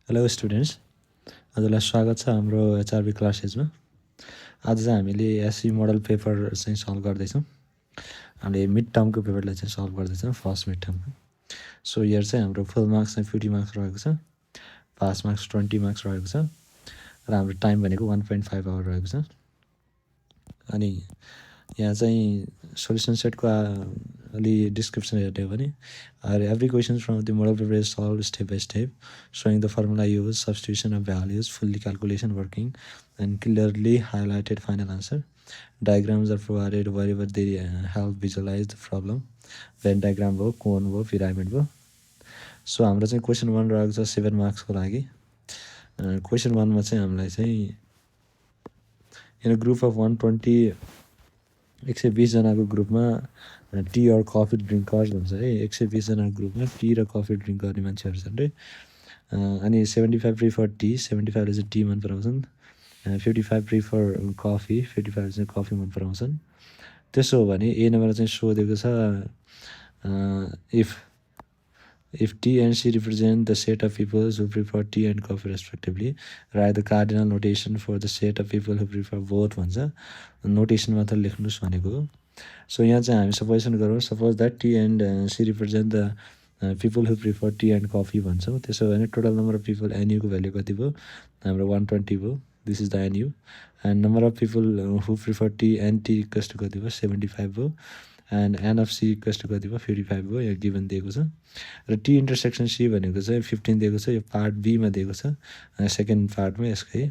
Hello students, हजुरलाई स्वागत छ हाम्रो एचआरबी क्लासेसमा। आज चाहिँ हामीले एससी मोडल पेपर चाहिँ सल्भ गर्दैछौँ। हामीले मिड टर्मको पेपरलाई चाहिँ सल्भ गर्दैछौँ, फर्स्ट मिड टर्मको। सो यहाँ चाहिँ हाम्रो फुल मार्क्स चाहिँ 50 मार्क्स रहेको छ, पास मार्क्स 20 मार्क्स रहेको छ र हाम्रो टाइम भनेको 1.5 आवर रहेको छ। अनि यहाँ चाहिँ सोल्युसन सेटको अलि डिस्क्रिप्सन हेर्ने हो भने every question from the model paper is solved step by step, showing the formula used, substitution of values, fully calculation working, and clearly highlighted final answer. Diagrams are provided wherever they help visualize the problem. Venn diagram भयो, कोन भयो, pyramid भयो। So हाम्रो चाहिँ question 1 रहेको छ 7 मार्क्सको लागि। Question 1 मा चाहिँ हामीलाई चाहिँ इन अ ग्रुप अफ 120 120 जनाको ग्रुपमा टी अर कफी ड्रिङ्कर्स भन्छ है। 120 जनाको ग्रुपमा टी र कफी ड्रिङ्क गर्ने मान्छेहरू छन् रे। अनि 75 प्रिफर टी, 75ले चाहिँ टी मन पराउँछन्, 55 प्रिफर कफी, 55 चाहिँ कफी मन पराउँछन्। त्यसो हो भने ए नम्बर चाहिँ सोधेको छ if T and C represent the set of people who prefer tea and coffee respectively, write the cardinal notation for the set of people who prefer both भन्छ। नोटेसन मात्र लेख्नुहोस् भनेको हो। सो यहाँ चाहिँ हामी सपोजिसन गरौँ, suppose that T and C represent the people who prefer tea and coffee भन्छौँ। त्यसो भने टोटल नम्बर अफ पिपल एनयुको भ्याल्यु कति भयो, हाम्रो 120 भयो। This is the n U. And number of people who prefer tea and tea cost कति भयो, 75 भयो। And n of C cost कति भयो, 55 भयो। यहाँ गिभन दिएको छ। र टी इन्टरसेक्सन सी भनेको चाहिँ 15 दिएको छ। यो पार्ट बीमा दिएको छ, सेकेन्ड पार्टमा यसकै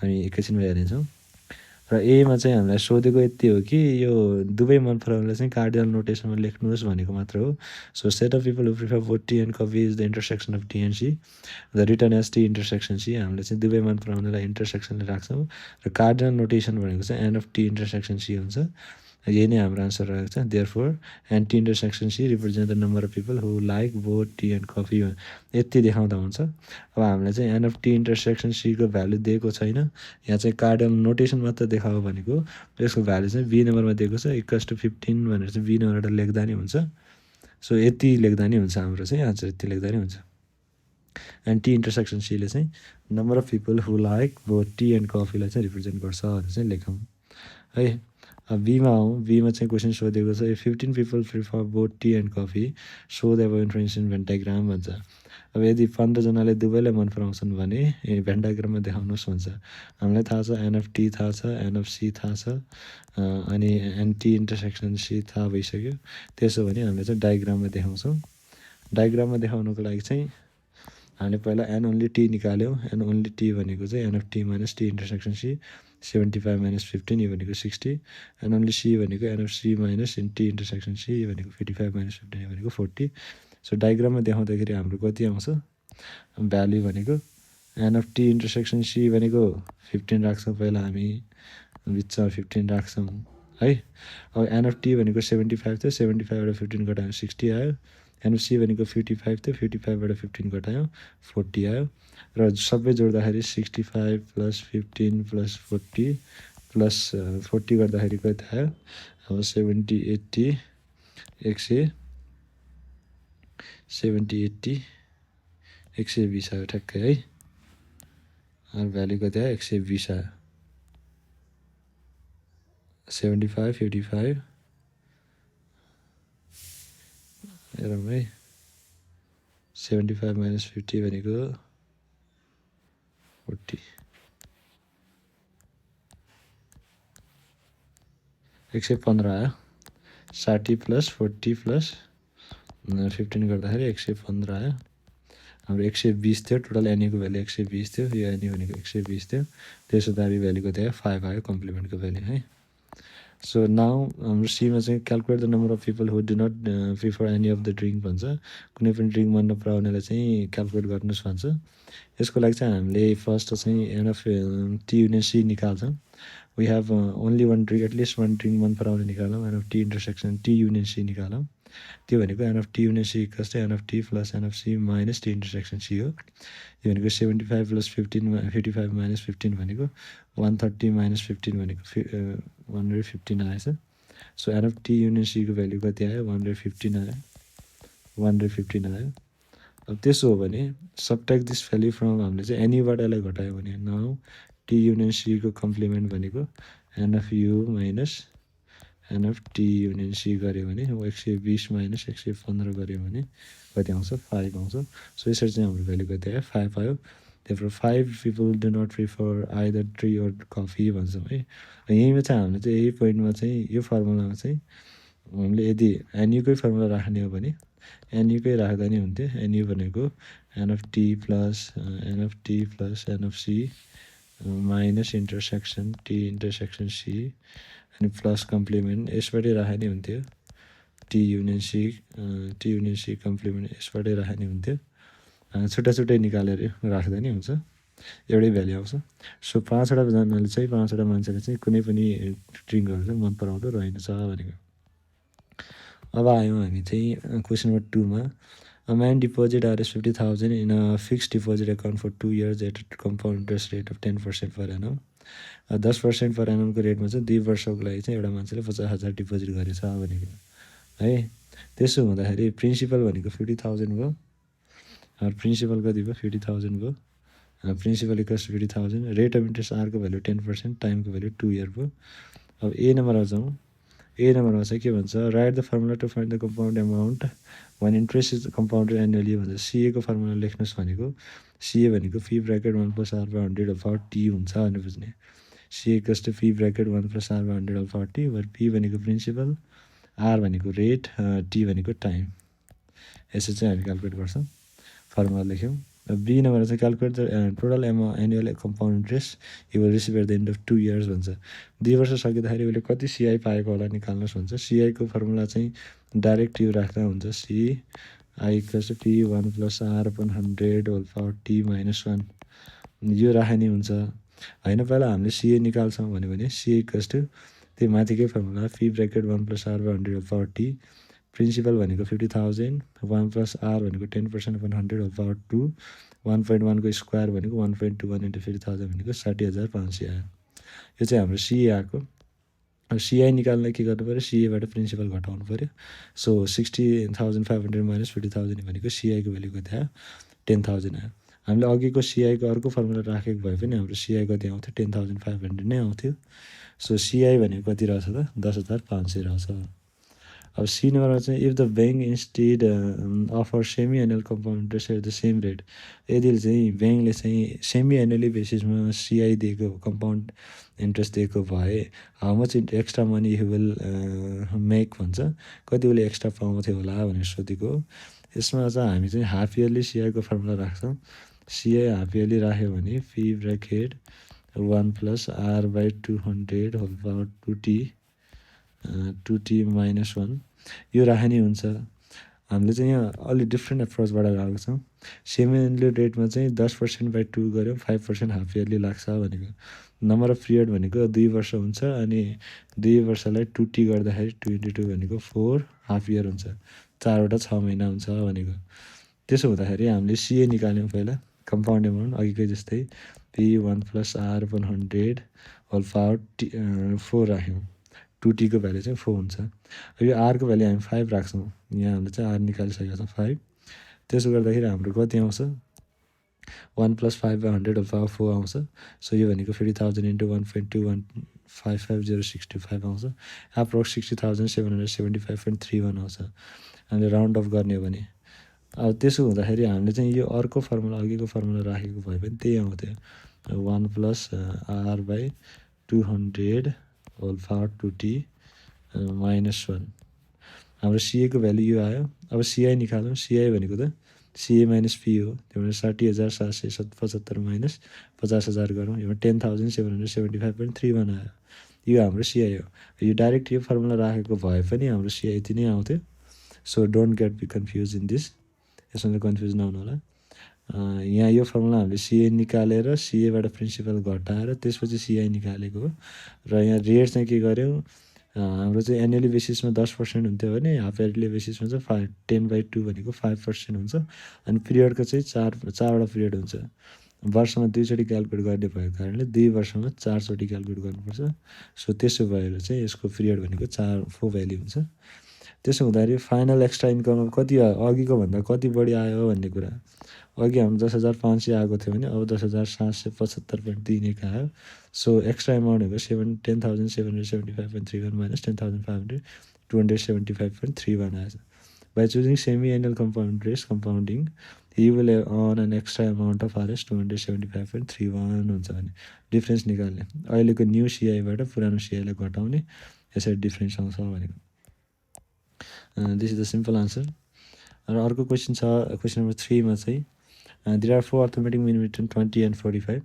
हामी एकैछिनमा हेर्नेछौँ। र एमा चाहिँ हामीलाई सोधेको यति हो कि यो दुवै मन पराउनेलाई चाहिँ कार्डिनल नोटेसनमा लेख्नुहोस् भनेको मात्र हो। So set of people who prefer both tea and coffee is the intersection of T and C, the written as T intersection C. हामीले चाहिँ दुवै मन पराउनेलाई इन्टरसेक्सनले राख्छौँ र कार्डिनल नोटेसन भनेको चाहिँ an of T intersection C हुन्छ। यही नै हाम्रो आन्सर रहेको छ। Therefore and T intersection C represent the number of people who like both tea and coffee, यति देखाउँदा हुन्छ। अब हामीलाई चाहिँ एन अफ टी इन्टरसेक्सन सीको भ्यालु दिएको छैन, यहाँ चाहिँ कार्डिनल नोटेसन मात्र देखायो भनेको यसको भ्यालु चाहिँ बी नम्बरमा दिएको छ इक्वल्स टु 15 भनेर चाहिँ बी नम्बरबाट लेख्दा नि हुन्छ। सो यति लेख्दा नि हुन्छ, हाम्रो चाहिँ आन्सर यति लेख्दा नि हुन्छ। एन्ड टी इन्टरसेक्सन सीले चाहिँ number of people who like both tea and कफीलाई चाहिँ रिप्रेजेन्ट गर्छ भनेर चाहिँ लेखौँ है। अब बीमा आउँ, बीमा चाहिँ क्वेसन सोधेको छ 15 people prefer both tea and coffee, so the above information van diagram भन्छ। अब यदि 15 जनाले दुवैलाई मन पराउँछन् भने भेन डायग्राममा देखाउनुहोस् भन्छ। हामीलाई थाहा छ एन अफ टी थाहा छ, एन अफ सी थाहा छ, अनि एन टी इन्टरसेक्सन सी थाहा भइसक्यो। त्यसो भने हामीले चाहिँ डायग्राममा देखाउँछौँ। डायग्राममा देखाउनुको लागि चाहिँ हामीले पहिला एन ओन्ली टी निकाल्यौँ। एन ओन्ली टी भनेको चाहिँ an of T minus T intersection C, 75 minus 15 यो भनेको 60। एन ओन्ली सी भनेको an of C minus T intersection C, यो भनेको 55 माइनस 15 यो भनेको 40। सो डायग्राममा देखाउँदाखेरि हाम्रो कति आउँछ भ्याल्यु भनेको an of T intersection C भनेको 15 राख्छौँ पहिला हामी, बिचमा 15 राख्छौँ है। अब एन अफ टी भनेको 75 थियो, 75बाट 15 घटायो 60 आयो। एन अफ सी भनेको 55 थियो, 55बाट 15 घटायो 40 आयो। र सबै जोड्दाखेरि 65 प्लस 15 प्लस 40 प्लस 40 गर्दाखेरि कति आयो, अब 70 80 100 70 80 120 आयो ठ्याक्कै है। भ्याल्यु कति आयो, 120 आयो। 75 85 हेरौँ है, 75 माइनस 50 भनेको 40, 115 आयो। 60 प्लस 40 प्लस 15 गर्दाखेरि 115 आयो। हाम्रो 120 थियो, टोटल एनयुको भ्याल्यु 120 थियो, यो एनयु भनेको 120 थियो। त्यसो दाबी भ्याल्यु कति आयो, 5 आयो कम्प्लिमेन्टको भ्याल्यु है। सो नाउ हाम्रो सीमा चाहिँ calculate the number of people who do not prefer any of the drink भन्छ। कुनै पनि ड्रिङ्क मन नपराउनेलाई चाहिँ क्यालकुलेट गर्नुहोस् भन्छ। यसको लागि चाहिँ हामीले फर्स्ट चाहिँ an of T union C निकाल्छौँ। We have only one drink, at least one drink मन पराउने निकालौँ। N of T intersection T union C निकालौँ। त्यो भनेको an of T union C equals to n of T plus n of C minus T intersection C हो। यो भनेको 75 plus 15 55 minus 15 भनेको 130 माइनस 15 भनेको 115 आएछ। So N of T union सीको भ्याल्यु कति आयो, 115 आयो, 115 आयो। अब त्यसो हो भने सबट्र्याक्ट दिस भ्याल्यु फ्रम हामीले चाहिँ एनीबाट यसलाई घटायो भने नाउ टी युनियन सीको कम्प्लिमेन्ट भनेको N of U minus N of T union C गऱ्यो भने 120 माइनस 115 गऱ्यो भने कति आउँछ 5 आउँछ। सो यसरी चाहिँ हाम्रो भ्याल्यु कति आयो 5 आयो। त्यहाँबाट 5 people do not prefer either tea or coffee भन्छौँ है। यहीँमा चाहिँ हामीले चाहिँ यही पोइन्टमा चाहिँ यो फर्मुलामा चाहिँ हामीले यदि एनयुकै फर्मुला राख्ने हो भने एनयुकै राख्दा नि हुन्थ्यो। एनयु भनेको N of T plus N of C minus intersection T intersection C अनि प्लस कम्प्लिमेन्ट यसबाटै राखे नि हुन्थ्यो। टी युनियन सी कम्प्लिमेन्ट यसबाटै राखे नि हुन्थ्यो। छुट्टा छुट्टै निकालेर राख्दा नि हुन्छ, एउटै भ्याल्यु आउँछ। सो 5वटा जनाले चाहिँ 5वटा मान्छेले चाहिँ कुनै पनि ड्रिङ्कहरू चाहिँ मन पराउँदो रहेनछ भनेको। अब आयौँ हामी चाहिँ क्वेसन नम्बर 2मा A man deposit Rs50,000 in a fixed deposit account for 2 years at a compound interest rate of 10% per annum. 10% पर एनमको रेटमा चाहिँ 2 वर्षको लागि चाहिँ एउटा मान्छेले 50,000 डिपोजिट गरेछ भनेको है। त्यसो हुँदाखेरि प्रिन्सिपल भनेको 50,000 भयो। प्रिन्सिपल कति भयो 50,000 भयो। Principal equals 50,000। Rate of interest आरको भ्यालु 10%, टाइमको भ्यालु 2 इयर भयो। अब ए नम्बरमा जाउँ। ए नम्बरमा चाहिँ के भन्छ write the formula to find the compound amount when interest is compounded annually भन्छ। सिएको फर्मुला लेख्नुहोस् भनेको सिए भनेको fee bracket 1 + r/100 alpha T हुन्छ भने बुझ्ने। C equals to P bracket 1 + r/100 alpha T, where P भनेको प्रिन्सिपल, आर भनेको रेट, टी भनेको टाइम। यसो चाहिँ हामी क्यालकुलेट गर्छौँ, फर्मुला लेख्यौँ। बी नम्बर चाहिँ calculate the total annual compound interest you will receive at the end of 2 years भन्छ। 2 वर्ष सकिँदाखेरि उसले कति सिआई पाएको होला निकाल्नुहोस् भन्छ। सिआईको फर्मुला चाहिँ डाइरेक्ट यो राख्दा हुन्छ CI equals to T 1 + r/100 alpha T minus 1 यो राखे नि हुन्छ होइन। पहिला हामीले सिए निकाल्छौँ भने सिए इक्वल्स टु त्यो माथिकै formula P bracket 1 + r/100 alpha T, principal भनेको 50,000, 1 + r भनेको 10% अपन 100 अल्फा 2, 1.1 को स्क्वायर भनेको 1.21 × 50,000 भनेको 60,500 आयो। यो चाहिँ हाम्रो सिए आएको। अब सिआई निकाल्न के गर्नु पऱ्यो सिएबाट प्रिन्सिपल घटाउनु पऱ्यो। सो 60,500 माइनस 50,000 भनेको सिआईको भ्याल्यु कति आयो 10,000 आयो। हामीले अघिको सिआईको अर्को फर्मुला राखेको भए पनि हाम्रो सिआई कति आउँथ्यो 10,500 नै आउँथ्यो। सो सिआई भनेको कति रहेछ त 10,500 रहेछ। अब सी नम्बरमा चाहिँ if the bank instead offer semi annual compound interest at the same rate, यदि चाहिँ ब्याङ्कले चाहिँ सेमी एनुअली बेसिसमा सिआई दिएको कम्पाउन्ड इन्ट्रेस्ट दिएको भए how much extra money you will make भन्छ, कति उसले एक्स्ट्रा पाउँथ्यो होला भनेर सोधेको। यसमा चाहिँ हामी चाहिँ हाफ इयरली सिआईको फर्मुला राख्छौँ। सिआई हाफ इयरली राख्यो भने P bracket 1 + r/200 whole power 2t minus 1 यो राखे नि हुन्छ। हामीले चाहिँ यहाँ अलि डिफ्रेन्ट एप्रोचबाट गएको छौँ। सेमी एनुअल रेटमा चाहिँ 10%/2 गऱ्यौँ 5% हाफ इयरली लाग्छ भनेको। नम्बर अफ पिरियड भनेको 2 वर्ष हुन्छ अनि 2 वर्षलाई 2t गर्दाखेरि 2 × 2 भनेको 4 हाफ इयर हुन्छ, 4वटा 6 महिना हुन्छ भनेको। त्यसो हुँदाखेरि हामीले सिए निकाल्यौँ पहिला कम्पाउन्ड एमाउन्ट अघिकै जस्तै पी 1 + r/100 होल पावर 4 राख्यौँ। 2t को भ्याल्यु चाहिँ 4 हुन्छ। अब यो आरको भ्याल्यु हामी 5 राख्छौँ। यहाँ हामीले चाहिँ आर निकालिसकेका छौँ 5। त्यसो गर्दाखेरि हाम्रो कति आउँछ 1 + 5/100 होल पावर 4 आउँछ। सो यो भनेको 50,000 × 1.2155065 आउँछ। एप्रोक्स 60,775.31 आउँछ हामीले राउन्ड अफ गर्ने हो भने। अब त्यसो हुँदाखेरि हामीले चाहिँ यो अर्को फर्मुला अघिको फर्मुला राखेको भए पनि त्यही आउँथ्यो 1 + r/200 whole power 2t minus 1। हाम्रो सिएको भ्याल्यु यो आयो। अब सिआई निकालौँ। सिआई भनेको त सिए माइनस पी हो। त्यो भने 60,775 माइनस 50,000 गरौँ। यो 10,775.31 आयो। यो हाम्रो सिआई हो। यो डाइरेक्ट यो फर्मुला राखेको भए पनि हाम्रो सिआई यति नै आउँथ्यो। So don't get be confuse in this. यसमा चाहिँ कन्फ्युज नहुनु होला। यहाँ यो फर्मुला हामीले सिए निकालेर सिएबाट प्रिन्सिपल घटाएर त्यसपछि सिआई निकालेको हो। र यहाँ रेट चाहिँ के गर्यौँ हाम्रो चाहिँ एनुअली बेसिसमा 10% हुन्थ्यो भने हाफ इयरली बेसिसमा चाहिँ 10/2 भनेको 5% हुन्छ। अनि पिरियडको चाहिँ चारवटा पिरियड हुन्छ। वर्षमा 2 चोटि क्यालकुलेट गर्ने भएको कारणले 2 वर्षमा 4 चोटि क्यालकुलेट गर्नुपर्छ। सो त्यसो भएर चाहिँ यसको पिरियड भनेको 4 भ्याल्यु हुन्छ। त्यसो हुँदाखेरि फाइनल एक्स्ट्रा इन्कम कति अघिको भन्दा कति बढी आयो भन्ने कुरा अघि हाम्रो 10,500 आएको थियो भने अब 10,775.31 आयो सो एक्स्ट्रा एमाउन्ट भनेको 10,775.31 माइनस 10,500 275.31 आएछ By choosing semi-annual compound interest compounding, he will earn an extra amount of Rs 275.31 हुन्छ भने डिफ्रेन्स निकाल्ने अहिलेको न्यू सिआईबाट पुरानो सिआईलाई घटाउने यसरी डिफ्रेन्स आउँछ भनेको this is the simple answer र अर्को क्वेसन छ क्वेसन नम्बर 3 मा चाहिँ there are 4 arithmetic mean between 20 and 45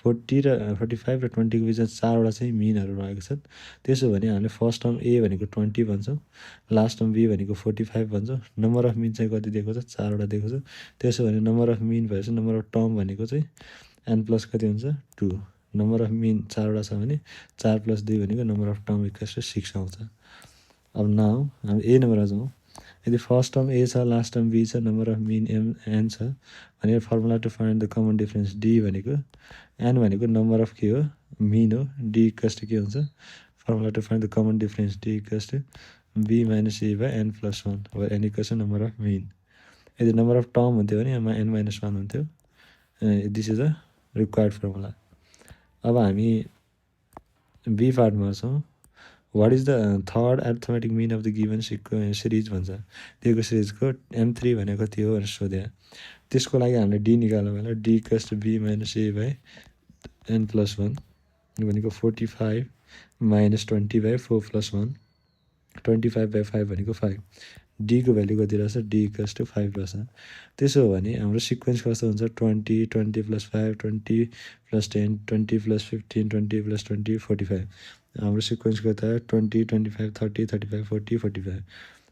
40 र 45 र 20 को बिचमा चारवटा चाहिँ मिनहरू रहेको छ त्यसो भने हामीले फर्स्ट टर्म ए भनेको 20 भन्छौँ लास्ट टर्म बी भनेको 45 भन्छौँ नम्बर अफ मिन चाहिँ कति दिएको छ चारवटा दिएको छ त्यसो भने नम्बर अफ मिन भएपछि नम्बर अफ टर्म भनेको चाहिँ एन प्लस कति हुन्छ 2 नम्बर अफ मिन चारवटा छ भने 4 + 2 भनेको number of term equals to 6 आउँछ अब नाउ हामी ए नम्बरमा जाउँ यदि फर्स्ट टर्म ए छ लास्ट टर्म बी छ नम्बर अफ मिन एन छ भने formula to find the common difference D भनेको एन भनेको नम्बर अफ के हो मिन हो डी इक्वल्स टु के हुन्छ formula to find the common difference D equals to B minus A by N plus 1 अब N equals to number of mean यदि number of term हुन्थ्यो भने यहाँ एन माइनस 1 हुन्थ्यो this is the required formula अब हामी B पार्टमा छौँ what is the third arithmetic mean of the given series भन्छ दिएको सिरिजको M3 भनेको कति हो भनेर सोध्यो त्यसको लागि हामीले डी निकाल्नु होला D equals to B minus A by N plus 1 भनेको 45 माइनस 20/4 + 1 25/5 भनेको 5 डीको भ्याल्यु कति रहेछ डी इक्वल्स टु 5 रहेछ त्यसो हो भने हाम्रो सिक्वेन्स कस्तो हुन्छ 20 20 + 5 20 + 10 20 + 15 20 + 20 45 हाम्रो सिक्वेन्सको त 20 25 30 35 40 45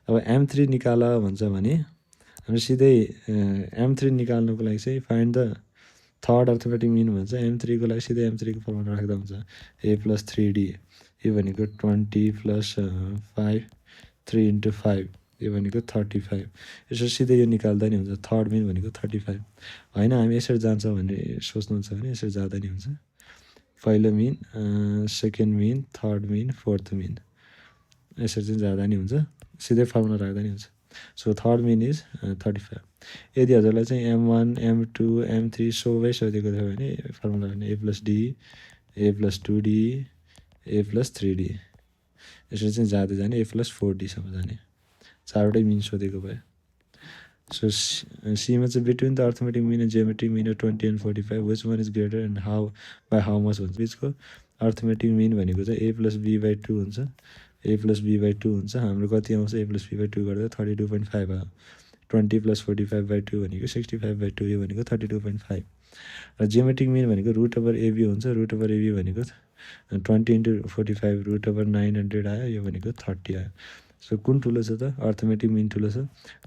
अब M3 निकाल भन्छ भने हामी सिधै M3 निकाल्नुको लागि चाहिँ find the third arithmetic mean भन्छ M3 को लागि सिधै M3 को फर्मुला राख्दा हुन्छ a + 3d यो भनेको 20 + 5 3 × 5 यो भनेको 35 यसो सिधै यो निकाल्दा नि हुन्छ थर्ड मिन भनेको 35 होइन हामी यसरी जान्छ भने सोच्नुहुन्छ भने यसरी जाँदा नि हुन्छ पहिलो mean second mean third mean fourth mean यसरी चाहिँ जाँदा नि हुन्छ सिधै फर्मुला राख्दा नि हुन्छ सो थर्ड मिन इज 35 यदि हजुरलाई चाहिँ M1 M2 M3 सबै सोधेको थियो भने फर्मुला भने a + d a + 2d a + 3d यसरी चाहिँ जाँदै जाने a + 4d सम्म जाने चारवटै मिन सोधेको भयो सो सीमा चाहिँ between the arithmetic mean and geometric mean 20 and 45 which one is greater and by how much हुन्छ बिचको अर्थमेटिक मिन भनेको चाहिँ a + b/2 हुन्छ a + b/2 हुन्छ हाम्रो कति आउँछ a + b/2 गर्दा 32.5 आयो 20 + 45/2 भनेको 65/2 यो भनेको 32.5 र जियोमेट्रिक मिन भनेको √/ab हुन्छ √/ab भनेको 20 × 45 √/900 आयो यो भनेको 30 आयो सो कुन ठुलो छ त अर्थमेटिक मिन ठुलो छ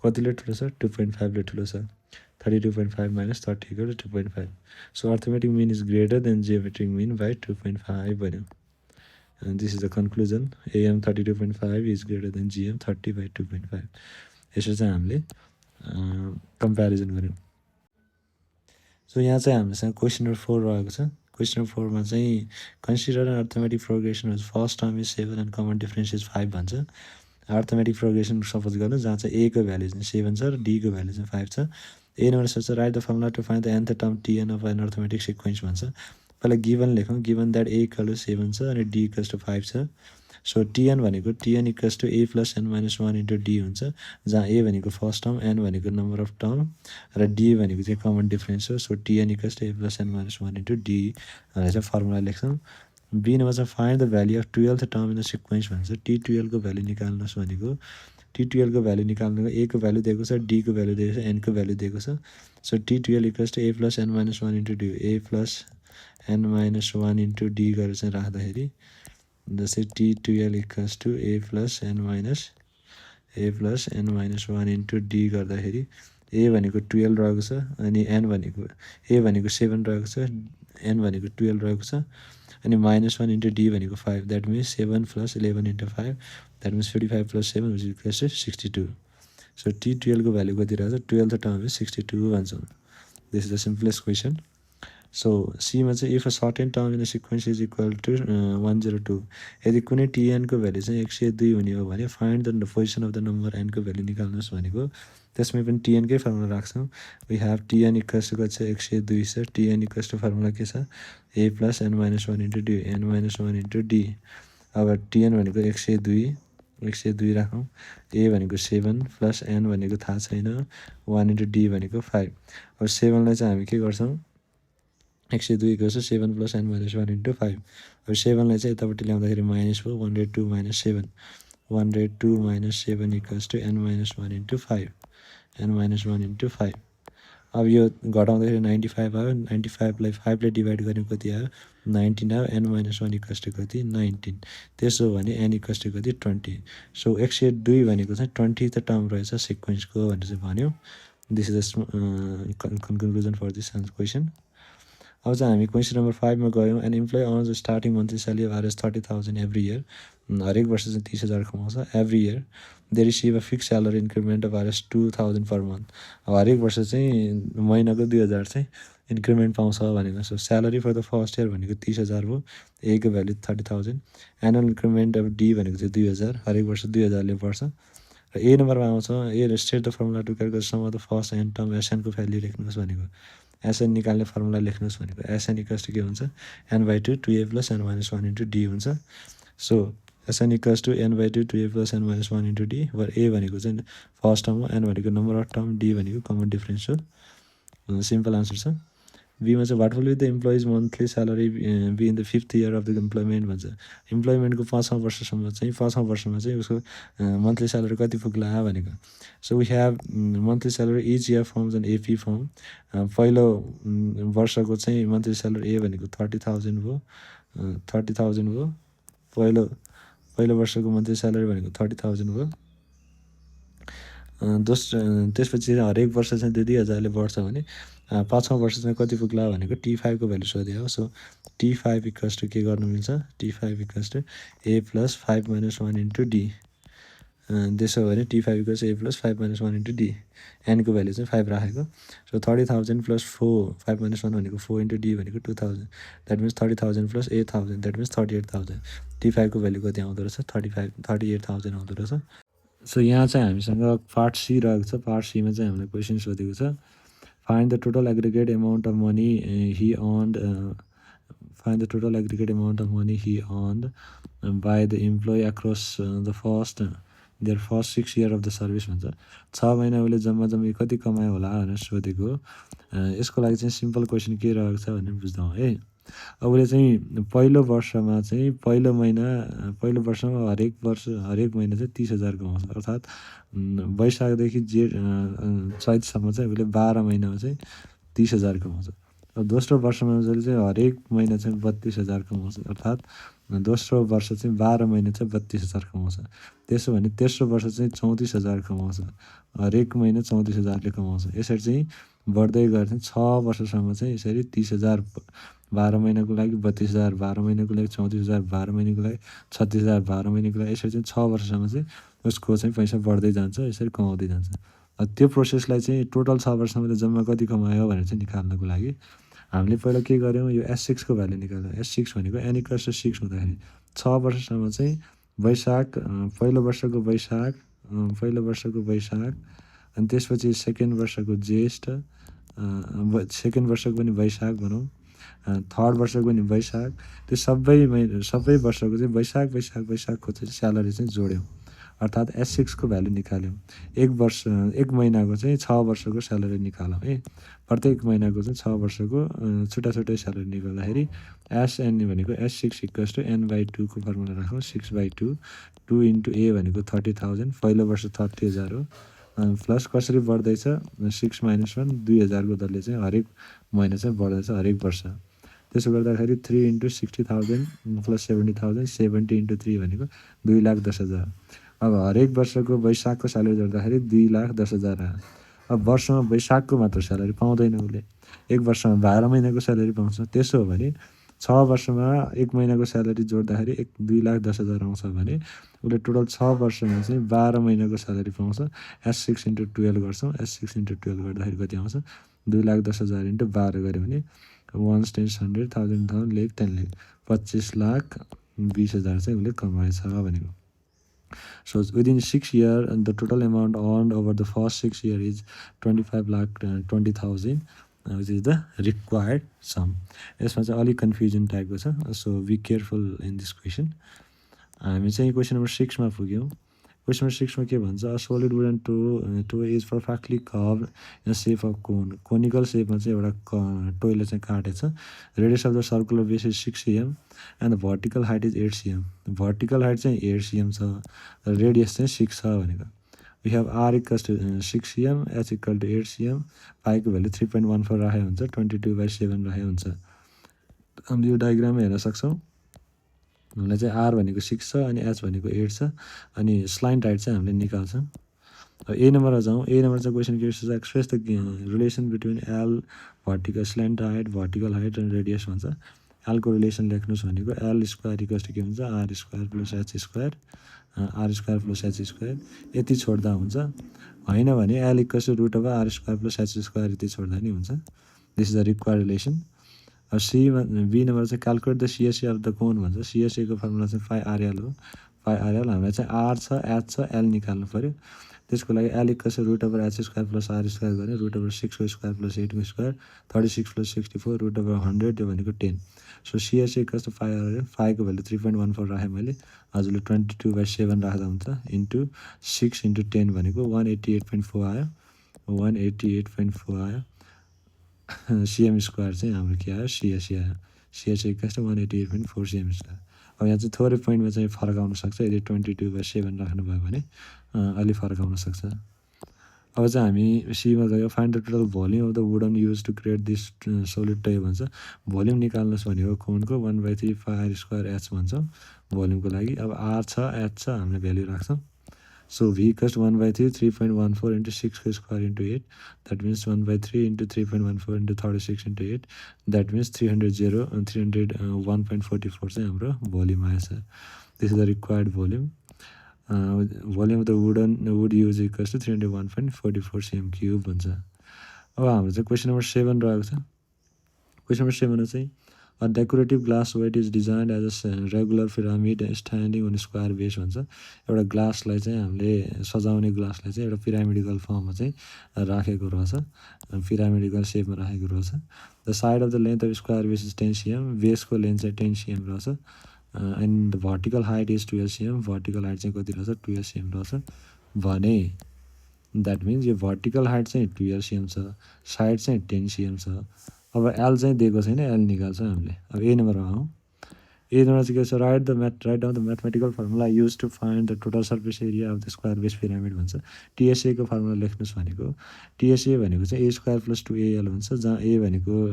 कतिले ठुलो छ 2.5 ले ठुलो छ 32.5 - 30 = 2.5 so arithmetic mean is greater than geometric mean by 2.5 भन्यो and this is the conclusion AM 32.5 is greater than GM 30/2.5 यसरी चाहिँ हामीले कम्प्यारिजन गर्यौँ सो यहाँ चाहिँ हामीसँग क्वेसन नम्बर 4 रहेको छ क्वेसन नम्बर 4 मा चाहिँ consider an arithmetic progression first term is 7 and common difference is 5 भन्छ अर्थमेटिक प्रोग्रेसन सपोज गर्नु जहाँ चाहिँ ए को भ्यालु चाहिँ 7 छ र डी को भ्यालु चाहिँ 5 छ ए नम्बर सोध्छ write the formula to find the nth term tn of an arithmetic sequence भन्छ पहिला गिभन लेखौँ given that A equal to 7 छ अनि डी इक्वल्स टु 5 छ सो tn भनेको tn equals to a + n - 1 * d हुन्छ जहाँ a भनेको फर्स्ट टर्म n भनेको नम्बर अफ टर्म र d भनेको चाहिँ कमन डिफरेन्स हो so tn equals to a + n - 1 * d भनेर चाहिँ फर्मुला लेख्छौँ बी नम्बर चाहिँ find the value of 12th term in the sequence भन्छ t12 को भ्याल्यु निकाल्नुहोस् भनेको t12 को भ्याल्यु निकाल्नुको a को भ्याल्यु दिएको छ d को भ्याल्यु दिएको छ n को भ्याल्यु दिएको छ so t12 equals to a + n - 1 * d a + n - 1 * d गरेर चाहिँ राख्दाखेरि जस्तै t12 equals to a + n - 1 * d गर्दाखेरि a भनेको 12 रहेको छ अनि n भनेको a भनेको 7 रहेको छ n भनेको 12 रहेको छ अनि -1 * d भनेको 5 that means 7 + 11 * 5 that means 55 + 7 which equals to 62 so t12 को भ्यालु कति रहेछ 12th टर्म इज 62 भन्छौँ this is the simplest question so सीमा चाहिँ if a certain term in sequence is equal to 102 यदि कुनै टिएनको भ्याल्यु चाहिँ 102 हुने हो भने find the position of the number एनको भ्याल्यु निकाल्नुहोस् भनेको त्यसमै पनि टिएनकै फर्मुला राख्छौँ we have TN equals to कति छ 102 छ टिएन इक्वल्स टु फर्मुला के छ A plus an minus 1 into D n minus 1 into D अब टिएन भनेको 102 राखौँ ए भनेको 7 प्लस एन भनेको थाहा छैन 1 इन्टु डी भनेको 5 अब 7लाई चाहिँ हामी के गर्छौँ 102 equals to 7 plus an minus 1 into 5 अब 7लाई चाहिँ यतापट्टि ल्याउँदाखेरि माइनस भयो 102 minus 7 102 minus 7 equals to N minus 1 into 5 N minus 1 into 5 अब यो घटाउँदाखेरि 95 आयो 95लाई 5ले डिभाइड गर्ने कति आयो 19 आयो एन माइनस 1 इक्वल्स टु कति 19 त्यसो भने एन इक्वल्स टु कति 20 सो 102 भनेको चाहिँ 20 त टर्म रहेछ सिक्वेन्सको भनेर चाहिँ भन्यो this is the conclusion for this question अब चाहिँ हामी क्वेसन नम्बर 5मा गयौँ an employee earns starting monthly salary of RS 30,000 every year हरेक वर्ष चाहिँ 30,000 कमाउँछ every year they receive a fix salary increment of RS 2,000 per month अब हरेक वर्ष चाहिँ महिनाको 2,000 चाहिँ इन्क्रिमेन्ट पाउँछ भनेको so salary for the first year भनेको 30,000 भयोएको value 30,000 annual increment of D भनेको चाहिँ 2,000 हरेक वर्ष 2,000ले पर्छ र ए नम्बरमा आउँछ A state the formula to calculate sum of the first and term एसएनको भ्याल्यु लेख्नुहोस् भनेको एसएन निकाल्ने फर्मुला लेख्नुहोस् भनेको एसएन इक्वल्स टु के हुन्छ n by 2 2a plus an minus 1 into D हुन्छ so S n equals to n by 2 2a plus an minus 1 into D where A भनेको चाहिँ फर्स्ट टर्म हो एन भनेको नम्बर अफ टर्म डी भनेको common difference हो simple answer छ बीमा चाहिँ what will be the employee's monthly salary be in the 5th year of the employment भन्छ इम्प्लोइमेन्टको 5औँ वर्षसम्म चाहिँ 5औँ वर्षमा चाहिँ उसको मन्थली स्यालेरी कति पुग्ला भनेको so we have monthly salary each year forms and AP form पहिलो वर्षको चाहिँ मन्थली स्यालेरी ए भनेको 30,000 भयो 30,000 भयो पहिलो वर्षको मन्थली स्यालेरी भनेको 30,000 भयो त्यसपछि हरेक वर्ष चाहिँ 2,000ले बढ्छ भने 5औँ वर्ष चाहिँ कति पुग्ला भनेको T5 को भ्यालु सोध्यो हो सो T5 इक्वल्स टु के गर्नु मिल्छ T5 equals to A plus 5 minus 1 into D त्यसो भने T5 equals A plus 5 minus 1 into D एनको भ्यालु चाहिँ 5 राखेको सो 30,000 प्लस 4 5 माइनस 1 भनेको 4 इन्टु डी भनेको 2,000 that means 30,000 plus 8,000 that means 38,000 T5 को भ्यालु कति आउँदो रहेछ 38,000 आउँदो रहेछ सो यहाँ चाहिँ हामीसँग पार्ट सी रहेको छ पार्ट सीमा चाहिँ हामीलाई क्वेसन सोधेको छ find the total aggregate amount of money he earned find the total aggregate amount of money he earned by the employee across the first their first 6 year of the service भन्छ 6 महिना उसले जम्मा कति कमायो होला भनेर सोधेको यसको लागि चाहिँ सिम्पल क्वेसन के रहेको छ भनेर बुझ्दौँ है अब उसले चाहिँ पहिलो वर्षमा चाहिँ पहिलो वर्षमा हरेक महिना चाहिँ 30,000 कमाउँछ अर्थात् वैशाखदेखि जेठ चैतसम्म चाहिँ उसले 12 महिनामा चाहिँ 30,000 कमाउँछ अब दोस्रो वर्षमा जसले चाहिँ हरेक महिना चाहिँ 32,000 कमाउँछ अर्थात् दोस्रो वर्ष चाहिँ 12 महिना चाहिँ 32,000 कमाउँछ त्यसो भने तेस्रो वर्ष चाहिँ 34,000 कमाउँछ हरेक महिना 34,000ले कमाउँछ यसरी चाहिँ बढ्दै गएर चाहिँ 6 वर्षसम्म चाहिँ यसरी 30,000 12 महिनाको लागि 32,000 12 महिनाको लागि 34,000 12 महिनाको लागि 36,000 12 महिनाको लागि यसरी चाहिँ 6 वर्षसम्म चाहिँ उसको चाहिँ पैसा बढ्दै जान्छ यसरी कमाउँदै जान्छ त्यो प्रोसेसलाई चाहिँ टोटल 6 वर्षमा त जम्मा कति कमायो भनेर चाहिँ निकाल्नको लागि हामीले पहिला के गर्यौँ यो S6 को भ्यालु निकाल्यौँ S6 भनेको n इक्वल्स टु 6 हुँदाखेरि 6 वर्षसम्म चाहिँ वैशाख पहिलो वर्षको वैशाख अनि त्यसपछि सेकेन्ड वर्षको ज्येष्ठ सेकेन्ड वर्षको पनि वैशाख भनौँ थर्ड वर्षको पनि वैशाख त्यो सबै वर्षको चाहिँ वैशाखको चाहिँ स्यालेरी चाहिँ जोड्यौँ अर्थात् S6 को भ्यालु निकाल्यौँ एक महिनाको चाहिँ 6 वर्षको स्यालेरी निकालौँ है प्रत्येक महिनाको चाहिँ 6 वर्षको छुट्टै स्यालेरी निकाल्दाखेरि SN भनेको S6 इक्वल्स टु n/2 को फर्मुला राखौँ 6/2 2 इन्टु A भनेको 30,000 पहिलो वर्ष 30,000 हो प्लस कसरी बढ्दैछ 6 माइनस 1 2,000 को दरले चाहिँ हरेक महिना चाहिँ बढ्दैछ हरेक वर्ष त्यसो गर्दाखेरि 3 इन्टु 60,000 प्लस 70,000 70 इन्टु 3 भनेको 2,10,000 अब हरेक वर्षको वैशाखको स्यालेरी जोड्दाखेरि 2,10,000 आयो अब वर्षमा वैशाखको मात्र स्यालेरी पाउँदैन उसले एक वर्षमा 12 महिनाको स्यालेरी पाउँछ त्यसो हो भने 6 वर्षमा एक महिनाको स्यालेरी जोड्दाखेरि 2,10,000 आउँछ भने उसले टोटल 6 वर्षमा चाहिँ 12 महिनाको स्यालेरी पाउँछ S6 इन्टु 12 गर्छौँ S6 इन्टु 12 गर्दाखेरि कति आउँछ 2,10,000 इन्टु 12 गऱ्यो भने 1 10 100 1000 1000 लाख 10 लाख 25,20,000 चाहिँ उसले कमाएछ भनेको. So within 6 years, and the total amount earned over the first 6 years is 25,20,000, which is the required sum. यसमा चाहिँ अलिक कन्फ्युजन टाइपको छ. So be careful in this question. हामी चाहिँ क्वेसन नम्बर 6 मा पुग्यौँ. क्वेसन नम्बर 6 मा के भन्छ, a solid wooden toy is perfectly curved in shape of cone. Conical सेपमा चाहिँ एउटा टोयले चाहिँ काटेछ. Radius of the circular base is 6 cm and the vertical height is 8 cm. Vertical height चाहिँ 8 cm छ, रेडियस चाहिँ 6 छ भनेको. We have R equals to 6 cm, H equal to 8 cm, पाईको भ्यालु 3.14 राखेको हुन्छ, 22/7 राखेको हुन्छ. हामीले यो डायग्राममा हेर्न सक्छौँ. हामीलाई चाहिँ आर भनेको 6 छ अनि एच भनेको 8 छ अनि स्लाइन्ट हाइट चाहिँ हामीले निकाल्छौँ. अब ए नम्बरमा जाउँ. ए नम्बर चाहिँ क्वेसन के छ, express the relation between L vertical slant height, vertical height and radius भन्छ. एलको रिलेसन लेख्नुहोस् भनेको एल स्क्वायर इक्वल्स टु के हुन्छ, R square plus H square, R square plus H square. यति छोड्दा हुन्छ, होइन भने L equals to root of R square plus H square यति छोड्दा नि हुन्छ. This is the required relation. अब बी नम्बर चाहिँ calculate the CSA of the cone भन्छ. सिएसएको फर्मुला चाहिँ फाइ आरएल हो. फाइ आरएल हामीलाई चाहिँ आर छ, एच छ, एल निकाल्नु पऱ्यो. त्यसको लागि L equals root over H square plus R square गर्ने, रुट ओभर 6 को स्क्वायर प्लस 8 को स्क्वायर, 36 प्लस 64 रुट ओभर 100 त्यो भनेको 10. So CSA equals to pi RL. फाइको भ्यालु 3.14 राखेँ मैले, हजुरले 22/7 राख्दा हुन्छ, इन्टु 6 इन्टु 10 भनेको 188.4 आयो, 188.4 आयो. सिएम स्क्वायर चाहिँ हाम्रो के आयो, सिएसए आयो. CSA equals to 188.4 cm square. अब यहाँ चाहिँ थोरै पोइन्टमा चाहिँ फरक आउन सक्छ. यदि 22/7 राख्नुभयो भने अलि फरक आउन सक्छ. अब चाहिँ हामी सीमा गयो. Find the total volume of the wooden use to create this solid toy भन्छ. भोल्युम निकाल्नुहोस् भनेको कोनको 1/3 फाइ स्क्वायर एच भन्छ भोल्युमको लागि. अब आर छ, एच छ, हामीले भ्याल्यु राख्छौँ. So V equals to 1/3 3.14 into 6 square into 8. That means 1/3 into 3.14 into 36 into 8. That means 301.44 चाहिँ हाम्रो भोल्युम आएछ. This is the required volume. Volume of the wood use equals to 301.44 cm cube भन्छ. अब हाम्रो चाहिँ क्वेसन नम्बर 7 रहेको छ. Question number 7 चाहिँ A decorative glass weight is designed as a regular pyramid standing on square base भन्छ. एउटा ग्लासलाई चाहिँ हामीले सजाउने ग्लासलाई चाहिँ एउटा पिरामिडिकल फर्ममा चाहिँ राखेको रहेछ, पिरामिडिकल सेपमा राखेको रहेछ. The side of the length of square base is 10 cm. बेसको लेन्थ चाहिँ 10 cm रहेछ. And vertical height is 12 cm. Vertical height चाहिँ कति रहेछ, 12 cm रहेछ भने द्याट मिन्स यो भर्टिकल हाइट चाहिँ 12 cm छ, साइड चाहिँ 10 cm छ. अब एल चाहिँ दिएको छैन, एल निकाल्छौँ हामीले. अब ए नम्बरमा आउँ. ए नम्बर चाहिँ के छ, write down the mathematical formula use to find the total surface area of the square base pyramid भन्छ. टिएसएको फर्मुला लेख्नुहोस् भनेको, टिएसए भनेको चाहिँ ए स्क्वायर प्लस 2AL हुन्छ, जहाँ ए भनेको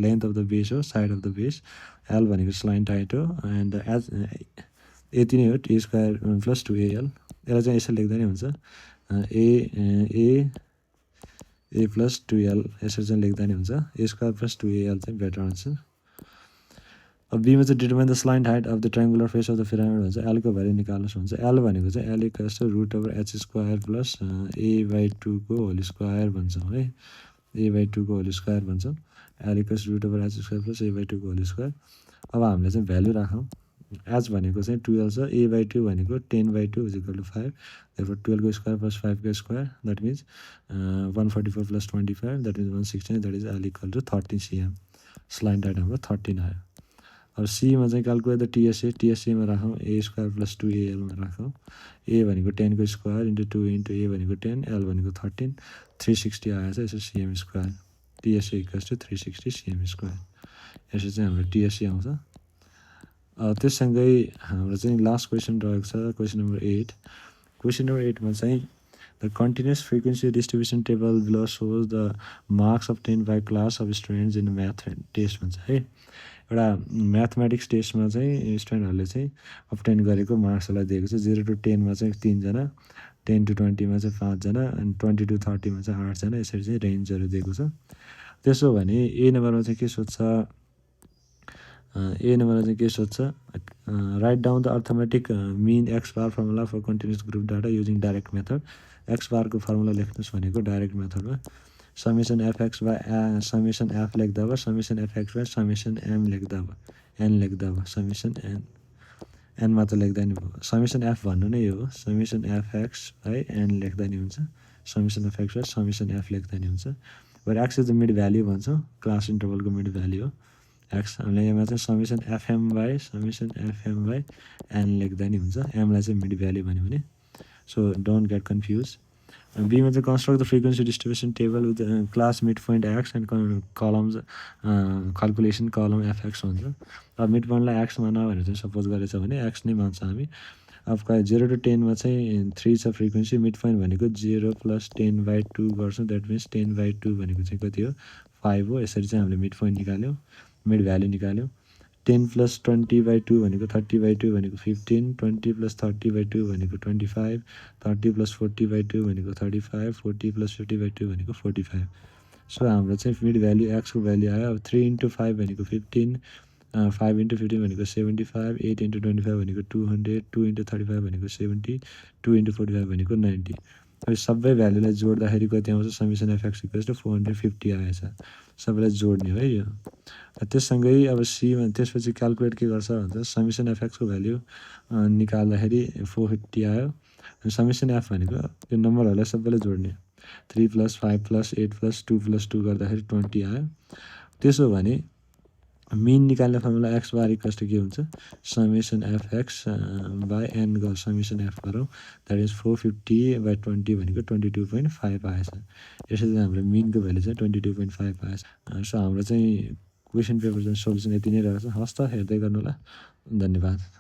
लेन्थ अफ द बेस हो, side of the base, L भनेको स्लाइन्ट हाइट हो, एन्ड एज यति नै हो, टी स्क्वायर प्लस 2AL. यसलाई चाहिँ यसरी लेख्दा नै हुन्छ, ए प्लस 2L यसरी चाहिँ लेख्दा नि हुन्छ. ए स्क्वायर प्लस 2AL चाहिँ बेटर आन्सर. अब बीमा चाहिँ determine the slant height of the triangular face of the pyramid भन्छ. एलको भ्याल्यु निकाल्नुहोस् भन्छ. एल भनेको चाहिँ L equals to root over H square plus A/2 को होल स्क्वायर भन्छौँ है, A/2 को होल स्क्वायर भन्छौँ. L equals root over H square plus A/2 को होल स्क्वायर. अब हामीले चाहिँ भ्याल्यु राखौँ. एच भनेको चाहिँ 12 छ, A/2 भनेको 10/2 इज इक्वल टु 5. Therefore 12 को स्क्वायर प्लस 5 को square, that means 144 plus 25, that means 116, that is L equal to 13 cm. Slant height हाम्रो 13 आयो. अब सीमा चाहिँ क्यालकुलेट द टिएसए. टिएसएमा राखौँ, ए स्क्वायर प्लस 2ALमा राखौँ. ए भनेको 10 को स्क्वायर इन्टु 2 इन्टु ए भनेको 10, एल भनेको 13, 360 आएछ. यसो cm square. TSA equals to 360 cm square. यसो चाहिँ हाम्रो टिएसए आउँछ. त्यससँगै हाम्रो चाहिँ लास्ट क्वेसन रहेको छ, क्वेसन नम्बर 8. क्वेसन नम्बर 8मा चाहिँ the continuous frequency distribution table below shows the marks obtain by class of students in math test भन्छ है. एउटा म्याथमेटिक्स टेस्टमा चाहिँ स्टुडेन्टहरूले चाहिँ अब्टेन गरेको मार्क्सहरूलाई दिएको छ. 0 to 10 मा चाहिँ 3 जना, 10 to 20 मा चाहिँ 5 जना, अनि 20 to 30 मा चाहिँ 8 जना, यसरी चाहिँ रेन्जहरू दिएको छ. त्यसो भने ए नम्बरमा चाहिँ के सोध्छ, ए नम्बरमा चाहिँ के सोध्छ, write down the arithmetic mean X bar formula for continuous group data using direct method. X बारको फर्मुला लेख्नुहोस् भनेको डाइरेक्ट मेथडमा. Summation FX by summation F लेख्दा भयो summation FX by summation M लेख्दा भयो एन लेख्दा भयो समेसन एन मात्र लेख्दा नि भयो समेसन एफ भन्नु नै यो हो समेसन एफएक्स बाई एन लेख्दा नि हुन्छ summation FX by summation F लेख्दा नि हुन्छ but x is the mid value भन्छौँ क्लास इन्टरभलको मिड भ्याल्यु हो एक्स हामीले यहाँ चाहिँ समेसन एफएम बाई एन लेख्दा नि हुन्छ एमलाई चाहिँ मिड भ्याल्यु भन्यो भने सो डोन्ट गेट कन्फ्युज बीमा चाहिँ construct the frequency distribution table with class mid point x and columns calculation कलम एफएक्स हुन्छ अब मिड पोइन्टलाई एक्स मान भनेर चाहिँ सपोज गरेछ भने एक्स नै मान्छ हामी अब 0 to 10मा चाहिँ 3 छ फ्रिक्वेन्सी मिड पोइन्ट भनेको 0 + 10/2 गर्छौँ द्याट मिन्स 10/2 भनेको चाहिँ कति हो 5 हो यसरी चाहिँ हामीले मिड पोइन्ट निकाल्यौँ मिड भ्याल्यु निकाल्यौँ 10 + 20/2 भनेको 30/2 भनेको 15 20 + 30/2 भनेको 25 30 + 40/2 भनेको 35 40 + 50/2 भनेको 45 सो हाम्रो चाहिँ मिड भ्याल्यु एक्सको भ्याल्यु आयो अब 3 × 5 भनेको 15 5 × 15 भनेको 75 8 × 25 भनेको 200 2 × 35 भनेको 70 2 × 45 भनेको 90 अब सबै भ्याल्युलाई जोड्दाखेरि कति आउँछ समेसन एफएक्स इक्वल्स टु 450 आएछ सबैलाई जोड्ने हो है यो त्यससँगै अब सीमा त्यसपछि क्यालकुलेट के गर्छ भन्छ समेसन एफएक्सको भ्याल्यु निकाल्दाखेरि 450 आयो अनि समेसन एफ भनेको यो नम्बरहरूलाई सबैलाई जोड्ने 3 + 5 + 8 + 2 + 2 गर्दाखेरि 20 आयो त्यसो भने मिन निकाल्ने formula X bar equals to के हुन्छ summation FX by N summation F गरौँ द्याट इज 450/20 भनेको 22.5 आएछ यसरी चाहिँ हाम्रो मिनको भ्याल्यु चाहिँ 22.5 आएछ सो हाम्रो चाहिँ क्वेसन पेपर चाहिँ सोल्युसन यति नै रहेछ हस् त हेर्दै गर्नु होला धन्यवाद